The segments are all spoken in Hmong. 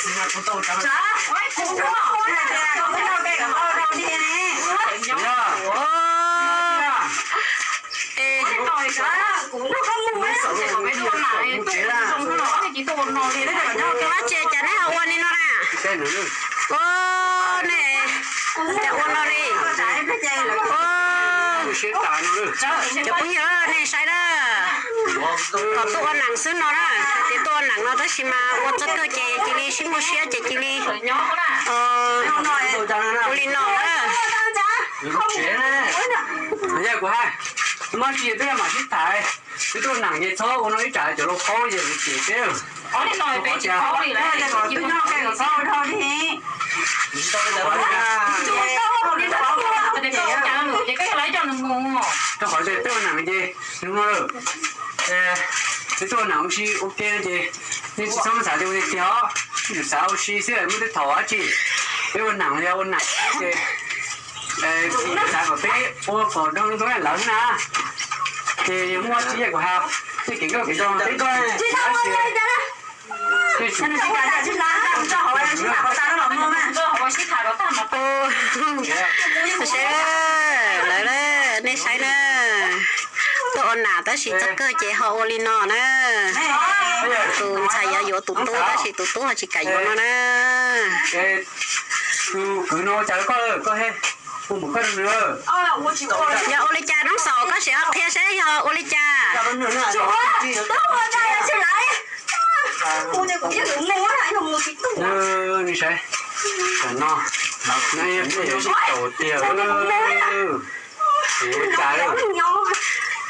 Ua tsev cas neb ho ua li no na? Ua ne, cas ua no li? Cov phooj ywg nej saib na, kom tuaj ua neem xwb no na, hais tias tuaj ua neem no tab sis mas ua txog kawg ces cia li sib muaj siab ces cia li ua li no na. Yog kuv hais, muaj tsis peb mam sib tham, twb tuaj neem ces txhob ua no ib tsam cov laus paub ces lawv cem peb. Rau qhov tias peb ua neem ces nws no lawm, twb tuaj neem ua si ua ke ces nej tsis txhob xav tias ua tiag tiag os, yus xav ua si xwb muaj tej thaum dab tsi, peb ua neem yog ua neem ces xav kom peb ua kom zoo zoo lawv na, ces yog muaj tsis yog kuv hais, tej kev nkauj kev nraug peb Lawv, nej saib na, tuaj ua nam tab sis txog kawg ces ho ua li no na. Tus ntxhais yuav yuav tus tub tab sis tus tub ho tsis kam yuav no na. Yog ua li cas Noob Xaus, koj sim ho qhia seb yog ua li cas?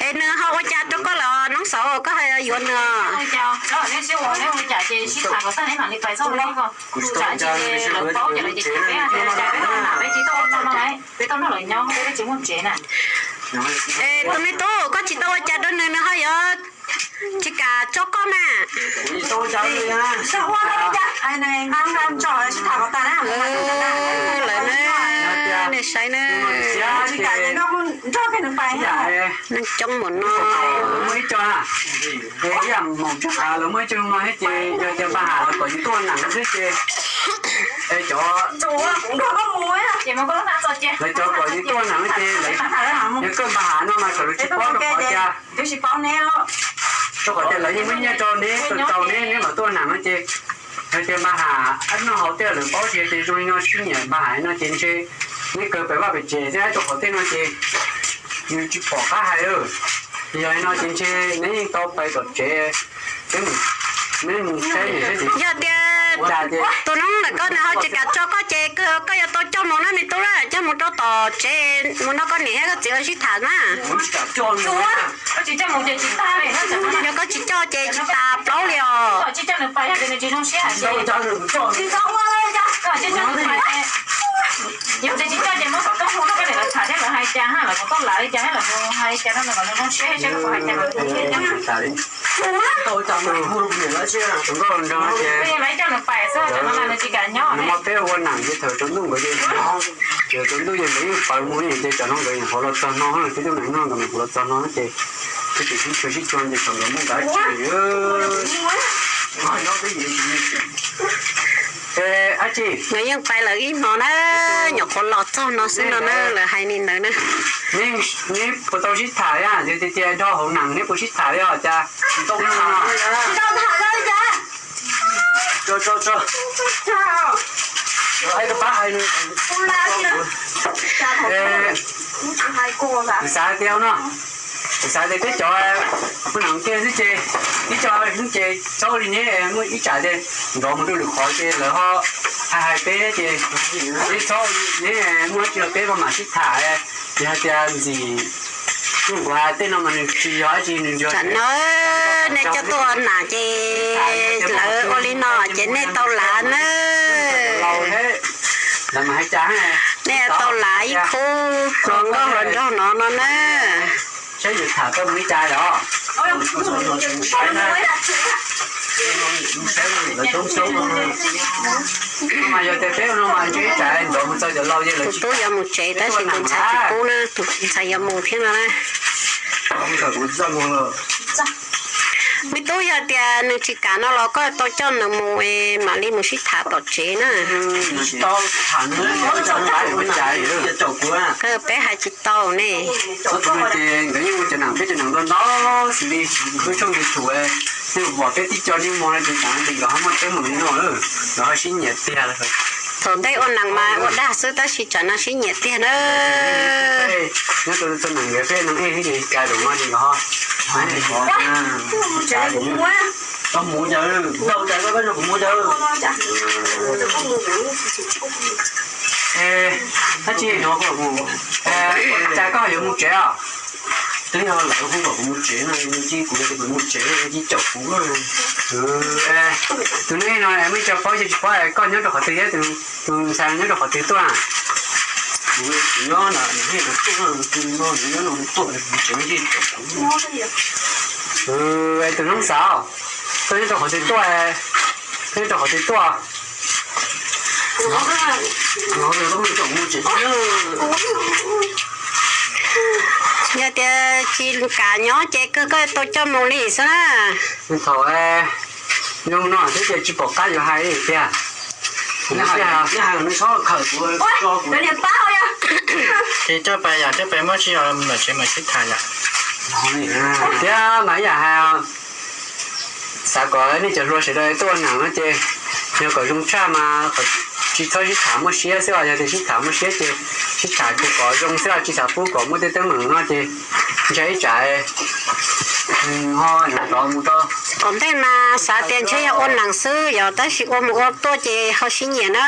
Es nws ho ua cas rau koj lawm Noob Xaus, koj ho yuav nws? Es tus me tub, koj tsis tau ua cas rau nws, nws ho yuav tsis kam tso koj mas. Lawv, nej saib na, neeg coob mus no. Lawv cov kom yus tuaj neem ces lawv yog koj npaj hav no mas kom lawv tsis paub rau qhov tias, rau qhov tias lawv yeej muaj nyiaj rau neb tau tau neb, neb mam tuaj neem no ces hais tias npaj hav noj haus tej lawv paub tias zoo li no sib nyiam npaj hav no ces ntshe neb kawg pem vaj pem tsev thiab rau qhov tej no ces nws tsis pom qab hais. Yog li no ces ntshe neb yeej tau pais tom tsev, neb mus saib nws saib. Yog tias tus noob ntawm koj nws ho tsis kam tso koj ces koj yuav tau coj mus na me tub, coj mus rau tom tsev mus nrog koj niam thiab koj txiv lawv sib tham na. Yog koj tsis coj ces tsis tas plaub li os. Nws muaj peb ua neem ces thaum tsaus ntuj nkawd ces, tsaus ntuj ces nkawd yeej pawv mus ces tsam no nkawd nyuam qhuav los txog no, peb tub neem no nkawd nyuam qhuav los txog no ces peb tseem sib tshua sib tshua ces thaum nkawd muaj nkawd dab tsi. Nkawd yeej pais lawm ib hmo na, nyuam qhuav los txog no xwb no na, lawv hais li ntawd na. Neb puas tau sib tham, yog tias nrog hauv neem neb puas sib tham li os cas? Kuv xav tias no, kuv xav tias peb cov ua neem kiag xwb ces ib co hnub ces txhob li neb muaj ib tsam ces nrov mus rau lwm qhov ces lawv ho hais hais peb ces neb txhob, neb muaj tsis los peb mam sib tham. Ces hais tias ntxim, kuv hais tej no mas nws tsis yog dab tsi, nws yog, nej coj tuaj ua nam ces lawv ua li no ces nej tau lav na. Nej tau lav ib khub hluas nkauj hluas nraug no no na. Saib yus tham tau mus li cas os. Mas yog tias peb no mas ntshe ib tsam nrov mus txog cov laus ces lawv tsis, tus tub yuav mus tsev tab sis tus ntxhais tsis pub na, tus ntxhais yuav mus thiab no na. Me tub, yog tias nws tsis kam no los koj tau coj nws mus es mam li mus sib tham tom tsev na. Peb hais tsis tau ne. Nkawd yeej ua cov nam peb cov nam ntau ntau xws li wb tshaj nws tshum, peb tib co niaj hmo no ces tam li nkawd ho muaj teeb meem li no, nkawd ho sib nyiam tiag. Thaum ntej ua nam mas ua dag xwb tab sis tsam no sib nyiam tiag na. Nyob rau txog nam nkawd peb no ej thiab ces ka lus no ces nkawd ho koj mus cas, koj mus cas, koj mus cas. Tab sis no, cas koj yuav mus tsev os? Twb yog lawv hu kom kuv mus tsev no, nws cia kuv tias kuv mus tsev, nws cia caum kuv. Tus neeg no muaj ib co paub ces tsis paub koj nyob rau qhov twg thiab tus ntxhais nyob rau qhov twg tuaj? Kuv nyob no, nws tuaj, nws nyob no tuaj, tsev me ntsis caum kuv. Tus noob xav, koj nyob rau qhov twg tuaj? Koj nyob rau qhov twg tuaj? Yog tias tsis kam nyob ces kawg koj tau coj mus li xwb na. Thaum zoo no thiab ces tsis pom qab yuav hais li tiag. Ces coj pais yom, coj pais muab sib, mam tsev mam sib tham yom. Thiab mas ib yam hais, xav kom nej cov hluas sawv daws tuaj ua nam no ces yog kom zoo tshaj mas tsis txhob sib tham muaj siab xwb os. Yog tias sib tham muaj siab ces sib tham kom zoo xwb os, tsis xav pub kom muaj tej teeb meem no ces ntshai ib tsam ho rov mus rau. Tom ntej mas xav tias ntshe yog ua nam xwb yom, tab sis ua mus ua tuaj ces ho sib nyiam na.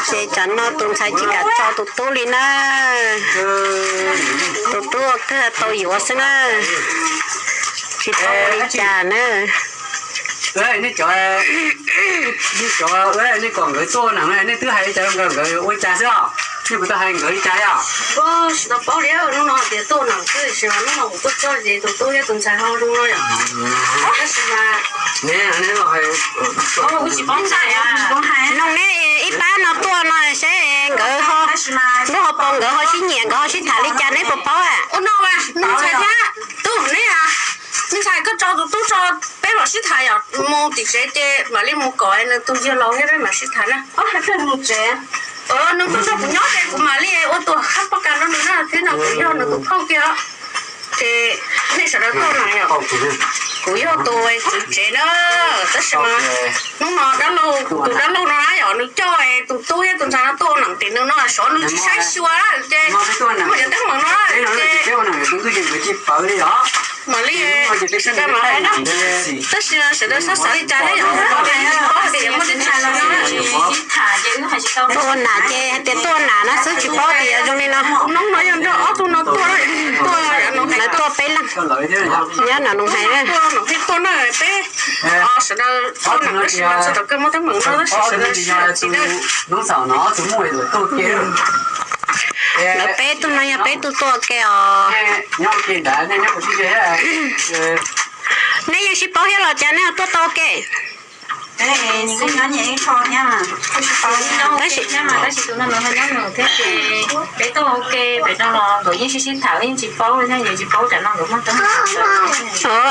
Ces tsam no tus ntxhais tsis kam tso tus tub li na. Tus tub ua kawg tau yuav xwb na. Tsis paub ua li cas na. Nej cov, nej cov, nej kom nkawd tuaj ua nam no nej twb hais li cas rau nkawd, nkawd ua cas xwb os? Nej puas tau hais nkawd li cas os? Tsis tau paub li, hnub no tias tuaj ua nam xwb, tab sis mas hnub no kuv tuaj txog ces tus tub thiab tus ntxhais ho zoo no yom. Tab sis mas nug neb ib pab no tuaj no seb nkawd, lub hauv paus nkawd ho sib nyiam nkawd ho sib tham li cas neb puas paub? Ua no, ntxhais thiab tub, neb, ntxhais koj tso tus tub tso, peb mam sib tham yom, mus tim tsev ces mam li mus kom nws tus yawg laus thiab peb mam sib tham na. Nws tuaj nrog kuv nyob ces kuv mam li ua tus hab poj kas rau nws na, thiab no kuv yog nws tus phauj kiag. Ces nej sawv daws tuaj mas yom, kuv yog tus tswv tsev na, tab sis mas hnub no dab laug, tus dab laug no na yom, nws coj tus tub thiab tus ntxhais no tuaj ua nam tim nws no, xyov nws tsis saib xyuas ces muaj cov teeb meem no ces mam li sawv daws mam hais na. Tab sis sawv daws txhob xav li cas na yom, tuaj ua nam ces hais tias tuaj ua nam no xwb tsis paub tias yuav zoo li no. Noob no yog nrog ob tug no tuaj, tuaj, tuaj peb leeg nyob no nws hais na. Tuaj no peb sawv daws tuaj nam tab sis mas txog rau kawg muaj teeb meem no tab sis sawv daws sib txiv na. Lawv peb tug no yog peb tug tuaj ua ke os. Neb yeej sib paub thiab los cas nej ho tuaj tau ua ke? Tab sis peb tuaj ua ke pem no los nkawd yeej sib sib tham, yeej tsis paub li, yeej tsis paub tam no nkawd muaj teeb meem.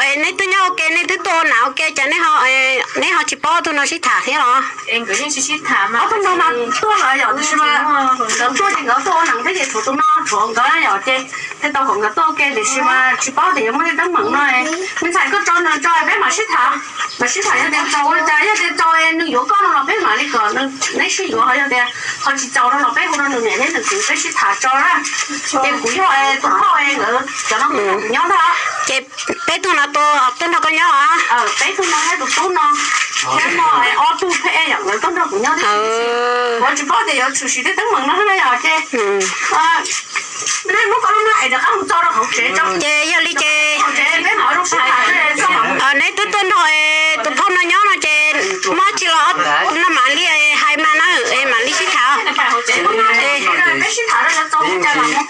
Es neb twb nyob ua ke, neb twb tuaj ua nam ua ke, cas neb ho, neb ho tsis paub tug no sib tham thiab los? Nkawd yeej sib sib tham mas, ob tug no mas tuaj lawm yom, tab sis mas nkawd tuaj ces nkawd tuaj ua nam thiab ces tshuav tus no tshuav nkawd yom, ces thiaj tau kom nkawd tuaj ua ke, tiam sis mas tsis paub tias yuav muaj tej teeb meem no. Me ntxhais koj tso nws tso peb mam sib tham, mam sib tham yog tias txaus ua li cas, yog tias txaus nws yuav koj no los peb mam li kom neb sib yuav, ho yog tias ho tsis txaus no los peb hu rau nws niam thiab nws txiv peb sib tham tso na. Ces kuv yog tus phauj nkawd cov no kuv nyob ntag. Ces peb tug no tuaj nrog koj nyob os? Peb tug no thiab tus tub no thiab no ob tug pheej yom, nkawd tuaj nrog kuv nyob thiab. Kuv tsis paub tias yuav tshwm sim tej teeb meem no na yom, ces nej muab koj lub no es rov qab mus tso rau hauv tsev tso. Ces yog li ces neb twb tuaj nrog tus phauj no nyob no ces muab tsis los no mam li hais mas na, es mam li sib tham. Peb sib tham rau txog mus cas los mus.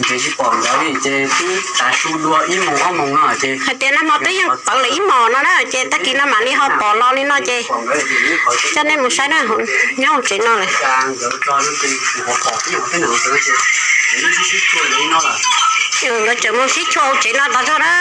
Ces tsis pom nkawd li ces twb tav su dua ib moos ob moos no ces hais tias nag hmo twb yeej pawv lawm ib hmos no na, ces tag kis no mam li ho pom los li no ces coj nej mus saib na, nyob hauv tsev no lawm. Nkawd tseem mus sib tshuam hauv tsev no tod tso na.